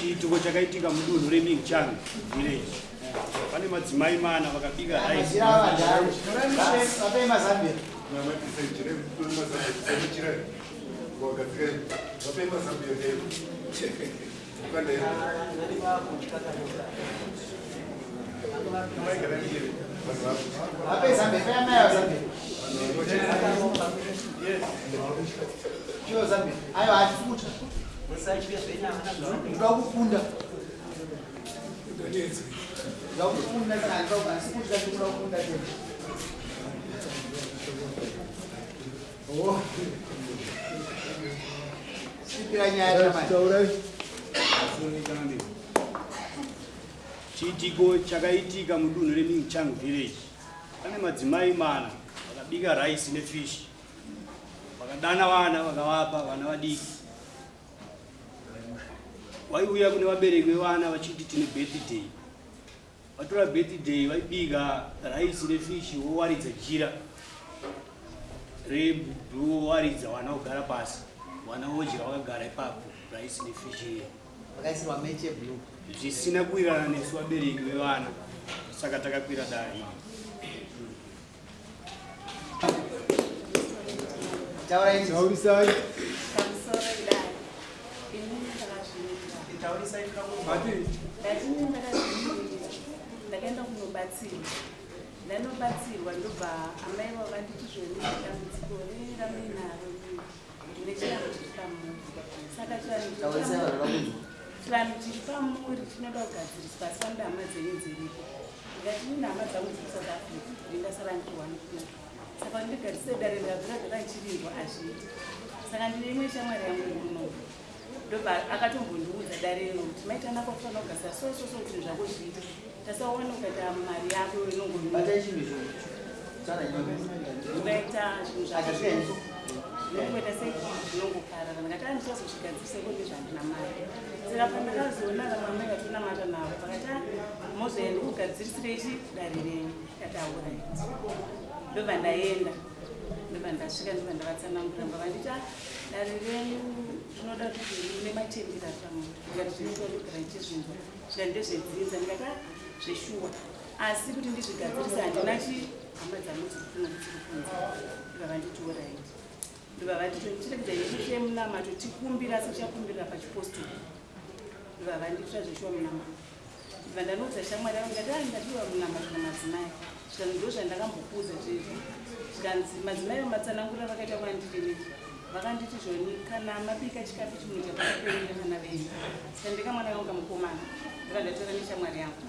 Chiitiko chakaitika mudunhu reMingchang village. Pane madzimai mana vakabika rice. Ndoda kukunda. Ndoda kukunda saka handisi kutya ndinoda kukunda chete. Oh. Sipira nyaya chamai. Taurai. Chiitiko chakaitika mudunhu reMingchang village. Pane madzimai mana vakabika rice nefish. Vakadana vana vakavapa vana vadiki. Vaiuya kune vabereki vevana vachiti tine birthday. Vatora birthday vaibika rice nefish vowaridza jira reblue vowaridza vana vogara pasi. Vana vodya vakagara ipapo rice nefish iye. Vakaisirwa meche blue. Zvisina kuwirirana nesu vabereki vevana saka takakwira dare mama. Taurai. Taurisai. Pamusoro idai. Inini ndakazvimirira. Taurisai Ati. Ndati ndakazvimirira. Ndakaenda kunobatsirwa. Ndanobatsirwa ndobva amai vavo vanditi zvoni dambudziko ramuinaro ndine chirango chiri pamuri. Saka chirango Taurisai vanhu vakunzwa. chivanhu chiri pamuri chinoda kugadziriswa asi vanoda hama dzenyu dziripo. Ndikati ini hama dzangu dziri South Africa ndingasara ndichiwana kuno. Saka ndigadzirise dare ndikabvira zvakaichirirwa hazviiti. Saka ndine imwe shamwari yangu iri kuno. Ndobva akatombondiudza dare iro kuti maita nako kufanira kugadzira so so so kuti zvako zviite. Tasaona ukaita mari yako inongonyura. Batai chinhu icho. Taura nyaya. Ukaita zvinhu zvako Akasvika isu. zvinongoita sei zvinongoparara. Ndikati ah ndichazozvigadzirisa iko ndezvandina mari. Saka pandakazoona vamwe amai vatonamata navo vakati ah mozoenda ndikugadzirisirei chi dare renyu. Ndikati alright. Ndobva ndaenda. Ndobva ndasvika ndobva ndavatsanangura ndobva vanditi ah dare renyu rinoda kuti mune matendero ari pamuri. Ndikati zvinoita ndogara ndichizvinzwa. Zvikati ndezvedzinza. Ndikati ah zveshuwa. Asi kuti ndizvigadzirise handina chi hama dzangu dziri kuno dziri kunze. Ndobva vanditi alright. Ndobva vanditi chiregedza ndiite munamato tikumbira asi tichakumbirira pachipostori. Ndobva vandiitira zveshuwa munamato. Ndobva ndanoudza shamwari yangu ndikati ah ndatiwa munamato namadzimai. Zvikanzi ndozvandakambokuudza zvezvi. Zvikanzi madzimai vamatsanangurira vakaita kwandiri inini. Vakanditi zvoni kana mabika chikafu chinodya pakapenyu nevana venyu. Saka ndikamwana kangu kamukomana. Ndobva ndatora neshamwari yangu.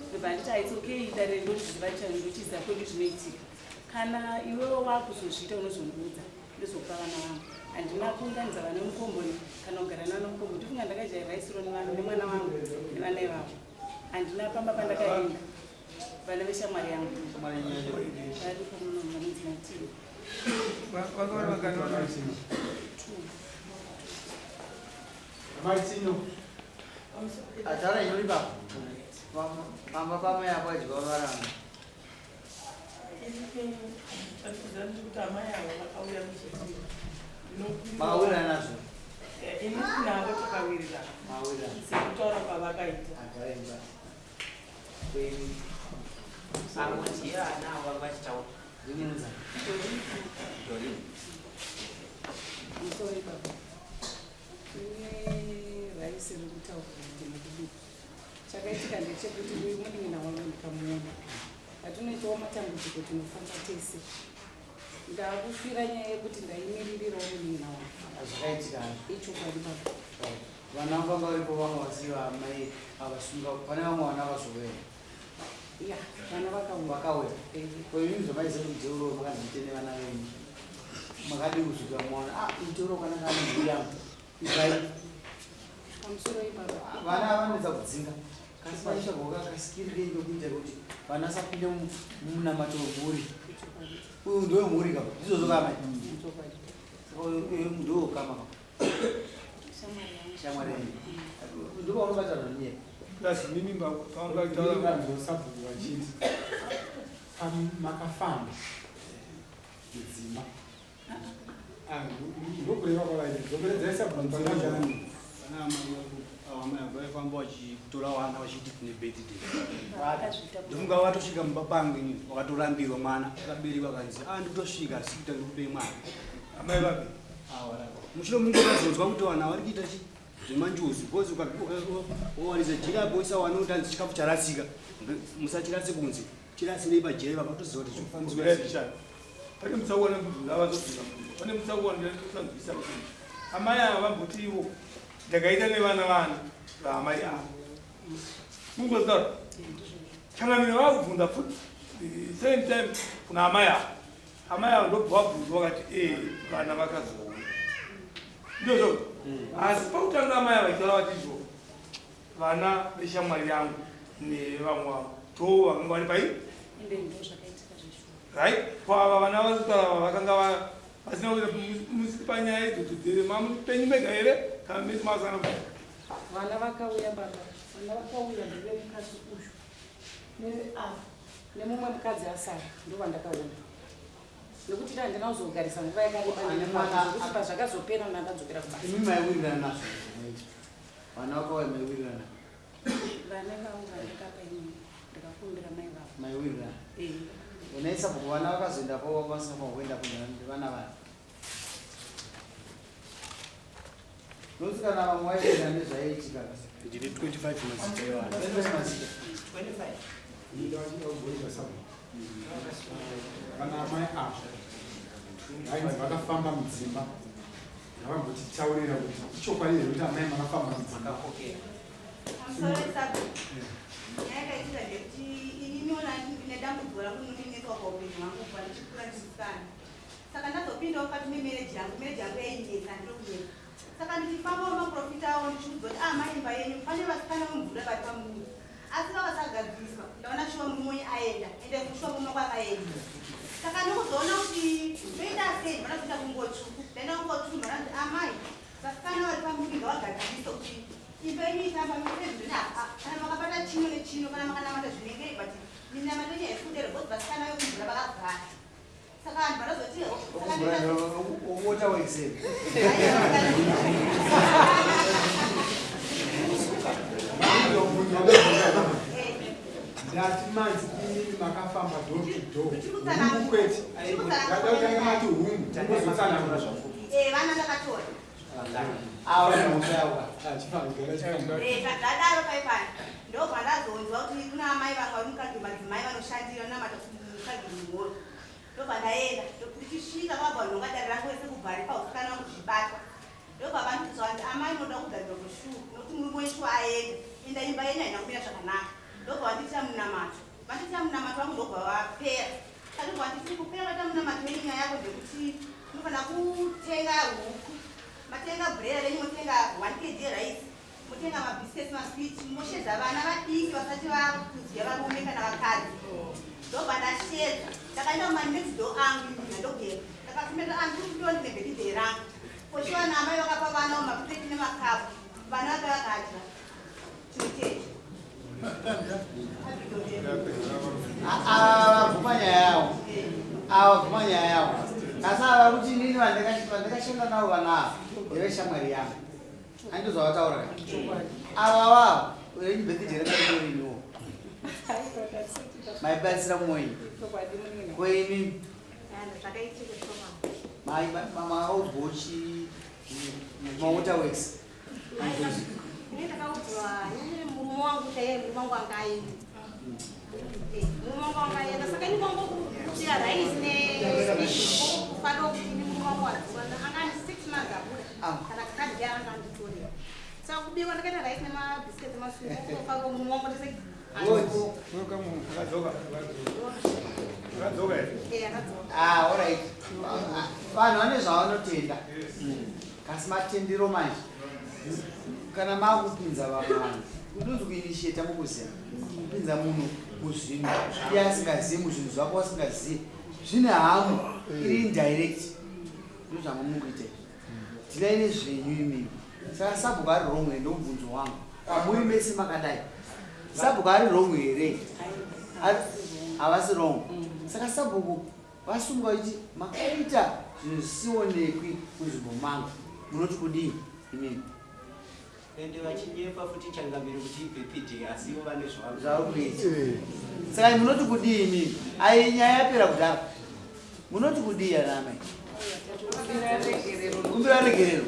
Ndobva anditi ah it's okay dare ndoriziva ndochiziva kwedu zvinoitika. Kana iwewe wakuzozviita unozondiudza ndozokupa vana vangu. Handina kuunganidza vana mukomboni kana kugara navana mukomboni. Ndofunga ndakadya rice ro nevana nemwana wangu nevana ivavo. Handina pamba pandakaenda. Vana veshamwari yangu. Varipo muno vanonzi Matini. Vanga vari vangani vana Martino? Two. Martino. Ataura nyori baba. Pamba pamai apo adya varanga. Kuti amai ava vakauya kuzoti Makawirirana nazvo. Ini navo takawirirana Makawirirana. sekutaura kwavakaita. Agara imba. Kwenyu. Angonzi ana avo vachitaura. Ndinunza. Doreen. Musoro ipapo. Ine raisi riri kutaura kuti ndinokubika. Chakaitika ndechekuti uyu munin'ina wangu ndikamuona. Patinoitawo matambudziko tinofamba tese. Ndakufira nyaya yekuti ndaimiririrawo munin'ina wangu. Zvakaitika hazvo. Ichokwadi baba. Vana vanga varipo vamwe vasiva amai avasunga pane vamwe vana vazouya. Ya, vana vakauya. Vakauya. Eh. Ko imi zvamaiziva kuti muteuro makanzi muite nevana venyu. Makadii kuzvika muona ah muteuro wakanaka ane mhuri yangu. Ibvai. Pamusoro ipapa. Vana vanonetsa kudzinga. Kasi vaitsvagwa kakasikiri kenyu kekuita kuti vana vasapinde mumunamato wemhuri. Ichokwadi. Uyu ndewemhuri ka. Ndizvozvo ka amai. Ichokwadi. Saka uyu ndewekama ka. Shamwari yangu. Shamwari yenyu. Ndopaunobata nenyaya. Plus mimi pavangataura sabhuku vachiti makafamba mudzimba. Ah, ndokureva kwavaita. Dzokeredzai sabhuku pangajani. Vana amai avo amai avo vaifamba vachitora vana vachiti kune birthday. Vakazviita. Ndofunga vatosvika mumba pangu ini vakatorambirwa mwana akaberekwa akanzi ah ndikutosvika asi kuita ndikupei mwana. Amai vapi? Mushure mungu vakazonzwa kuti vanhu vari kuita chi zvemanjuzu because ukawaridza jira apo woisa wana kuti hanzi chikafu charasika musachirase kunze chirasirei pajira ipapa toziva kuti zvikufambiswa Kumbira sei. ndichana. Pane mutsakuwana mubvunzo avazobvunza mubvunzo. Pane mutsakuwana ndinosanzwisa kuti amai ava vamboti ivo ndakaita nevana vana vaamai ava. Mungozitaura. Changamire vakubvunza futi the same time kuna amai ava. Amai ava ndobva vabvunzwa vakati ee vana vakazouya. Ndizvo. Asi pakutanga amai ava vachitaura vati izvo vana veshamwari yangu nevamwe vavo to vakanga vari pai Ende ndo zvakaitika zveshuwa. Right kwava vana vasitaura ava vakanga vasina kuita musiri panyaya idzodzo dzere mamupenyu mega here kana mese masana Vana vakauya baba, vana vakauya ndevemukadzi uyu neveava nemumwe mukadzi asara ndovandakaona nekuti da handina kuzogarisa nguva yakareba Ane ndine mwana- mwana zvekuti pazvakazopera ndandadzokera kubasa. Imi maiwirirana nazvo maita. Vana vakauya maiwirirana. Vana vavo vandakapa inini ndakakumbira mai vavo. Maiwirirana. Eh. Unaisa vana vakazoenda kwavo vasina kuenda vana vana. Nokuti kana vamwe vachienda nezvaiitika. Ndine 25 mazita evana. Vaitwa mazita. 25. Vana amai ava vainzi vakafamba mudzimba, ngavambotitaurira kuti ichokwadi here kuti amai makafamba mudzimba. Makapokera. I'm sorry, Sabu. Nyaya yakaitika ndekuti ininiona ndine dambudziko rangu rinondinetsa paupenyu hwangu kubva ndichikura ndichisikana. Saka ndazopindawo mukati memarriage yangu, marriage yangu yainetsa, ndiri kunetsa. Saka ndichifambawo maprofita awo ndichiudzwa kuti ah maimba yenyu pane vasikana vemumvura vari pamuri. Asi vakasagadziriswa, ndaona shuwa murume wenyu aenda, ende shuwa murume wangu akaenda. Saka ndikuzoona kuti ndoita sei, ndinoda kuita kunguo tsvuku. Ndaenda kunguo tsvuku ndaona kuti amai vasikana vari pamuri ngavagadzirise kuti imba yenyu itamba mune kana makabata chino nechino kana makanamata zvinenge but minamato yenyu haisi kudero because vasikana vekumvura vakagara. Saka vanhu vanozoti saka ndoita Water works here. Ndati manzi inini makafamba door to door. Hungu kwete. Ndakatanga mati hungu. Mungozotsanangura. Eh, vana ndakatora. Ava mhosva yavo. Ah, chifamba, gara chifamba. Eh, zvadaro pai pai ndobva ndazonzwa kuti kuna amai vanga vari mukadzi madzimai vanoshandira namata mukadzi muhoro. Ndobva ndaenda ndichisvika kwabva nhonga dare rangu rese kubva pausikana wangu zvichibatwa. Ndobva vandiudza kuti amai munoda kugadzirwa kweshuwa nokuti murume weshuwa aenda enda imba yenyu haina kumira zvakanaka. Ndobva vandiitira munamato, vandiitira munamato wangu ndobva vapera. Saka ndobva vanditi kupera kwaita munamato wenyu nyaya yako ndekuti munofanira kutenga huku, matenga bhurera renyu, motenga 1 kg rice, motenga mabhisiketi, maswiti, moshedza vana vadiki vasati vakudya varume kana vakadzi. Ndobva ndashedza, ndakaenda kumanext door angu ndogera, ndakafumira andikupiwa ndine birthday rangu koshiwa naamai vakapa vana mapureti nemakapu, vana vaka vakadya chinochecho. Ava vabvuma nyaya yavo. Ava vabvuma nyaya yavo. Asi ava kuti inini vandakashanda navo vana ava ndeveshamwari yangu. Handizvo zvavataura ka? Ava vavo renyu birthday ranga ritoriniwo. Maibatsira mumwe wenyu. Chokwadi munina. Ko imi Zvakaitika shoma. makaudzwawo chi mawater works. Ini ndakaudzwa inini murume wangu chaiye, murume wangu anga aenda. Murume wangu anga aenda, saka ini kwangu kubika rice nefish kufanira kuti ini murume wangu adziwa anga ane 6 months abuda kana kadhi anga anditorera. Saka kubikwa ndakaita rice nemabhisiketi emaswiti kufanira murume wangu ndese. Akadzoka. Akadzoka here? Eh, akadzoka. Ah, alright. Vanhu vane zvavanotenda. Kasi matendero manje. Kana makupinza vamwe vanhu, kunonzi kuinitiata mukuziva. Kupinza munhu muzvinhu iye asingazivi, muzvinhu zvako asingazivi. Zvine hamu iri indirect. Ndozvanga mukuita izvi. Tinai nezvenyu imimi. Saka sabhuku ari wrong here? Ndomubvunzo wangu. Muri mese makadai. Sabhuku ari wrong here? Havasi wrong. Saka sabhuku vasungwa vachiti makaita zvinhu zvisionekwi munzvimbo mangu, munoti kudii imimi? Ende vachinyepa futi changamire kuti ibirthday asi ivo vane zvavari kuita. Saka munoti kudii imimi? Ai nyaya yapera kudhara. Munoti kudii ana amai? Kumbira regerero.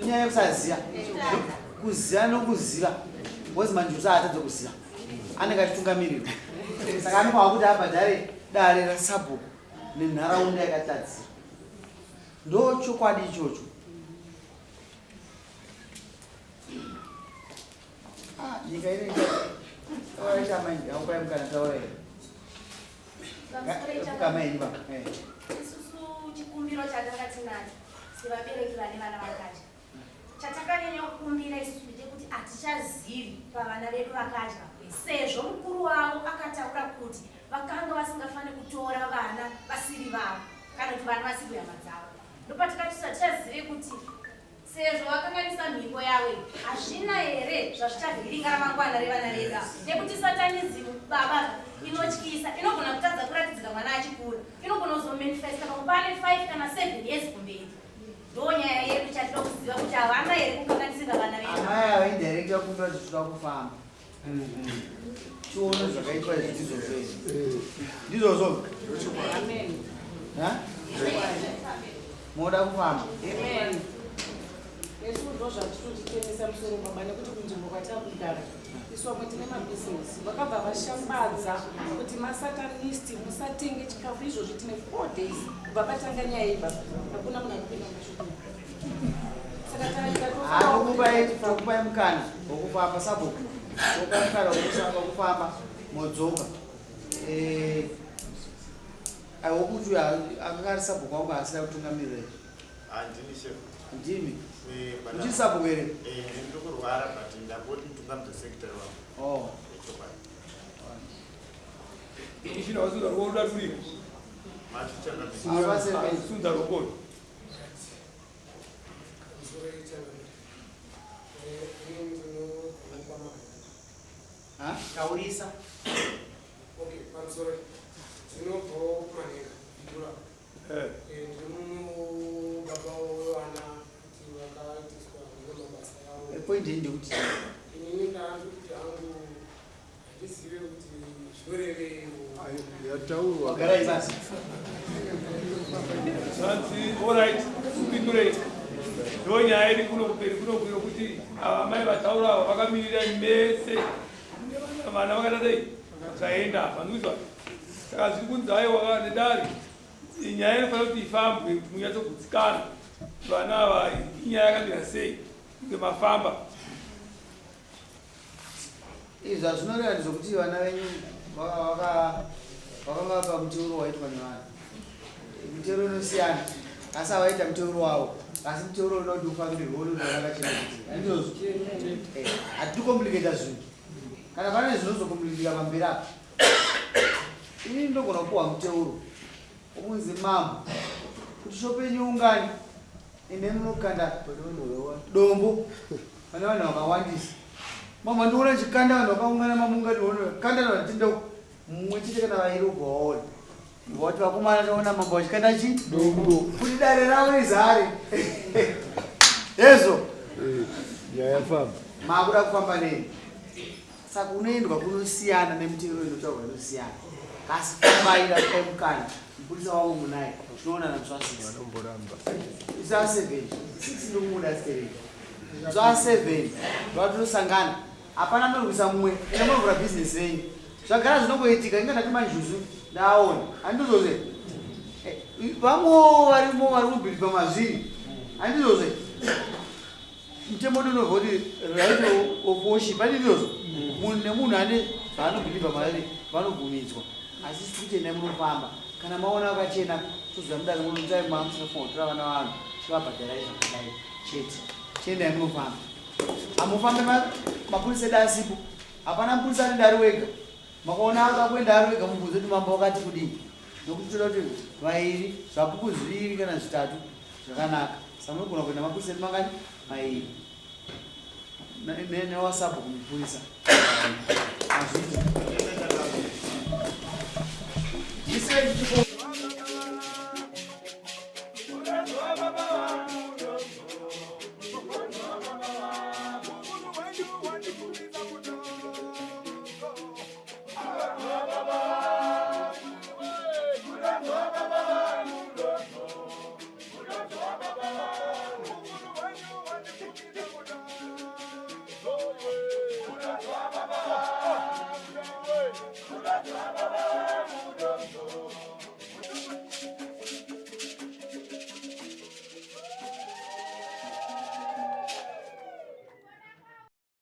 Nyaya yekusaziva. Kuziva nokuziva. Because manjuzu haatadze kuziva. Anenge achitungamirirwa. Saka anofanira kuti abhadhare dare rasabhuku nenharaunda yakatadzira. Ndochokwadi ichocho. Ah, nyika ino ita amai aupai mukana taura here? Kama henyu baba. Eh. Isusu chikumbiro chatanga tinacho sevabereki vane vana vakadya chatakanyanya kukumbira isusu ndechekuti hatichazivi pavana vedu vakadya sezvo mukuru wavo akataura kuti vakanga vasingafaniri kutora vana vasiri vavo kana kuti vana vasiri hama dzavo ndopatikati hatichazive kuti sezvo vakanganisa mhiko yavo iyi hazvina here zvazvichavhiringa ramangwana revana vedu nekuti satanism baba inotyisa inogona kutadza kuratidzika mwana achikura inogona kuzomanifesta pamwe pane 5 kana 7 years kumberi ndo nyaya yedu chatinoda kuziva kuti havana here kukanganisira vana vedu. Amai ava indirect vakumbira kuti tinoda kufamba tione zvakaitwa izvi ndizvozvo izvi ndizvozvo Ha? Moda kufamba Amen. Isu ndo zvatinotitemesa musoro baba nekuti kunzvimbo kwatakugara isu vamwe tine mabhizinesi vakabva vashambadza kuti masatanist musatenge chikafu izvozvi tine 4 days kubva patanga nyaya iyi baba hakuna munhu arikupinda mumashop saka Tokupai tokupai mukana wokufamba sabhuku tokupai mukana wokufamba modzoka. Eh, I hope kuti uyu akanga ari sabhuku wangu asina kutungamirira izvi. Handini chef. Ndimi. Eh, but Muchiri sabhuku here? Eh, ndiri kurwara but ndangoti mutungamidza secretary wangu. Oh. Chokwadi. Ishina wasunza ruoko rudaturika. Mati changamire. Avase- Sunza ruoko. Ha? Taurisa. Okay, pamusoro ndinobvawo kumanheka Bindura. Eh. Ndiri mumwe baba wevana kuti vakaitiswa nemabasa yavo. Eh, point iyi ndekuti Inini ndaandikuti hangu handizive kuti zvinorevei. Yataurwa. Garai basi. Zvanzi, alright, upindurei. Ndo nyaya iri kuno kumberi kuno kuno kuti ava mai vataura ava vakamirira mese. Vana vakaita sei? Vakaenda apa, ndikuzwa. Saka zviri kunzi aiwa nedare. Nyaya inofanira kuti ifambwe kuti munyatsogutsikana. Vana ava inyaya yakamira sei? Kunge mafamba. Izvi zvazvinoreva ndezvokuti vana venyu vakanga vapa muteuro waitwa nevanhu. Miteuro inosiyana asi havaita muteuro wavo asi muteuro unoda kuti ufambirwe unoda vakachena kuti handizvozvo. Eh, hatidi kucomplicata zvinhu kana pane zvinozocomplicata pamberi apa inini ndogona kupuhwa muteuro wokunzi mambo kuti shopu yenyu iungane ine munokanda dombo pane vanhu vakawandisa mama ndiona ndichikanda vanhu vakaungana mamungani kanda vanhu tinda mumwe chete kana vairi ubva waona vati vakomana taona mambo vachikanda chi dombo kuti dare ravo rizare hezvo Nyaya yafamba. makuda kufamba nei saka unoendwa kunosiyana nemutero inotaurwa inosiyana kasi fambai ndakupai mukana mupurisa wangu munaye tinoonana musi wa 6 Vanomboramba. isa 7 6 ndokumuda stereki musi wa 7 ndowatinosangana hapana ndorwisa mumwe enda munovhura bhizinesi renyu zvagara zvinongoitika inga ndati manjuzu ndaona handizvozve vamwewo varimo vari kubhilipa mazviri handizvozve mutemo unobva kuti right of worship handizvozvo munhu nemunhu ane zvaanobhilivha maari vanobvumidzwa asi isi kuti endai munofamba kana maona vakachena toziva mudare munotai mamusinofanira kutora vana vanhu tivabhadharai zvakadai chete chiendai munofamba hamufambe mapurisa edu asipo hapana mupurisa anoenda ari wega makaona akakuenda ari wega mubvunze kuti mambo wakati kudii nokuti toda kuti vairi zvapupu zviviri kana zvitatu zvakanaka saka munogona kuenda mapurisa edu mangani mairi newasabhuku kumupurisa azviita.